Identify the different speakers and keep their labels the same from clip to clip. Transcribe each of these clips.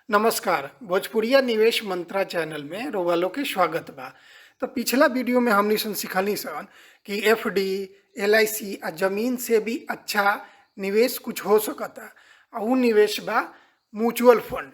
Speaker 1: नमस्कार। भोजपुरिया निवेश मंत्रा चैनल में रउआ लोग के स्वागत बा। तो पिछला वीडियो में हमनी सन सिखनी सन कि एफडी, एलआईसी आ जमीन से भी अच्छा निवेश कुछ हो सकता आ उ निवेश बा म्यूचुअल फंड।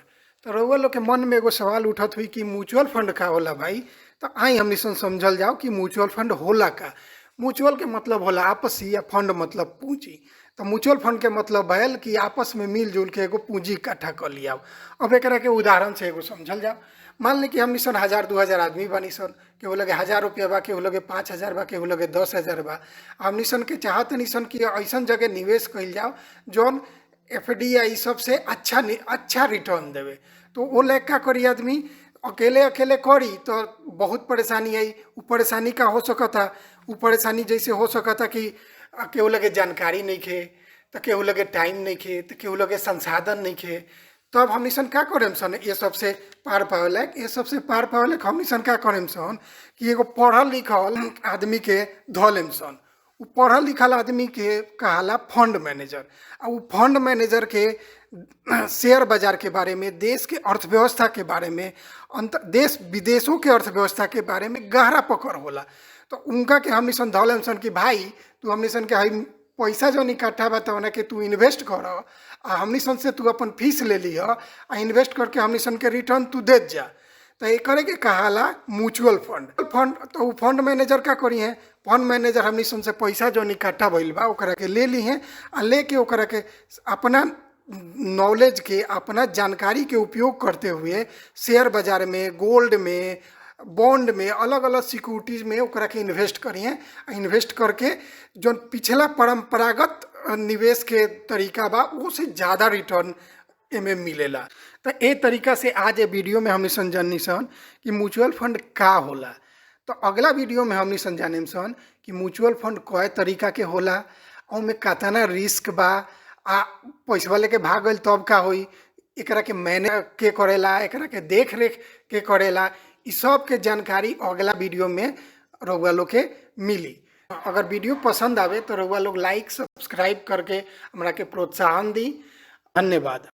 Speaker 1: तो रउआ लोग के मन में एगो सवाल उठत हुई कि म्यूचुअल फंड का होला भाई। तो आई हमनी सन समझल जाओ कि म्यूचुअल फंड होला का। म्यूचुअल के मतलब होला आपसी या फंड मतलब पूंजी। तो म्यूचुअल फंड के मतलब भयल कि आपस में मिलजुल के एगो पूंजी इकट्ठा कर लिया। अब एकरा के उदाहरण से एगो समझल जाओ। मान ली कि हमनी सन 1000 2000 आदमी बानी सन, केहू लगे 1000 रुपया बा, केहू लगे 5000 बा, केहू लगे 10,000 बा। हमनी सन के चाहत नी सन कि ऐसन जगह निवेश कइल जाओ जौन एफडी या ई सब से अच्छा रिटर्न देवे। तो वो लायक का करी? आदमी अकेले अकेले करी तो बहुत परेशानी आई। उ परेशानी का हो सकता? उ परेशानी जैसे हो सकता कि केहू लगे जानकारी नहीं खे, तो केहू लगे टाइम नहीं खे, तो केहू लगे संसाधन नहीं खे। तब हमनी सन का करेम सन ये सबसे पार पावे लायक? ये सबसे पार पावे लायक हमनी सन का करेम सन कि एगो पढ़ल लिखल आदमी के धऽ लेम सन। उ पढ़ल लिखल आदमी के कहाला फंड मैनेजर। आ उ फंड मैनेजर के शेयर बाजार के बारे में, देश के अर्थव्यवस्था के बारे में, अंत देश विदेशों के अर्थव्यवस्था के बारे में गहरा पकड़ होला। तो उनका के हमनी सन धऽ लेम सन कि भाई, तू हमनी सन के हई पैसा जौन इकट्ठा बा तवना के तू इन्वेस्ट कर आ हमनी सन से तू अपन फीस ले लिह आ इन्वेस्ट करके हमनी सन के रिटर्न तू देत जा। तो एकरे के कहाला म्यूचुअल फंड फंड तो उ फंड मैनेजर का करी है? फंड मैनेजर हमनी सन से पैसा जौन इकट्ठा भइल बा ओकरा के ले ली है आ लेके ओकरा के अपना नॉलेज के, अपना जानकारी के उपयोग करते हुए शेयर बाजार में, गोल्ड में, बॉन्ड में, अलग अलग सिक्योरिटीज में ओकरा के इन्वेस्ट करिए। आ इन्वेस्ट करके जौन पिछला परंपरागत निवेश के तरीका बा, वो से ज़्यादा रिटर्न एमे मिलेला। तो ए तरीका से आज ये वीडियो में हमनी सन जननी सन कि म्यूचुअल फंड का होला। तो अगला वीडियो में हमनी सन जानेम सन कि म्यूचुअल फंड कय तरीका के होला, ओमे कतना रिस्क बा आ पैसवा लेके भाग गइल तब का होई, एकरा के मैनेज के करेला, एकरा के देख रेख के करेला। इ सब के जानकारी अगला वीडियो में रउआ लोग के मिली। अगर वीडियो पसंद आवे तो रउआ लोग लाइक, सब्सक्राइब करके हमरा के प्रोत्साहन दी। धन्यवाद।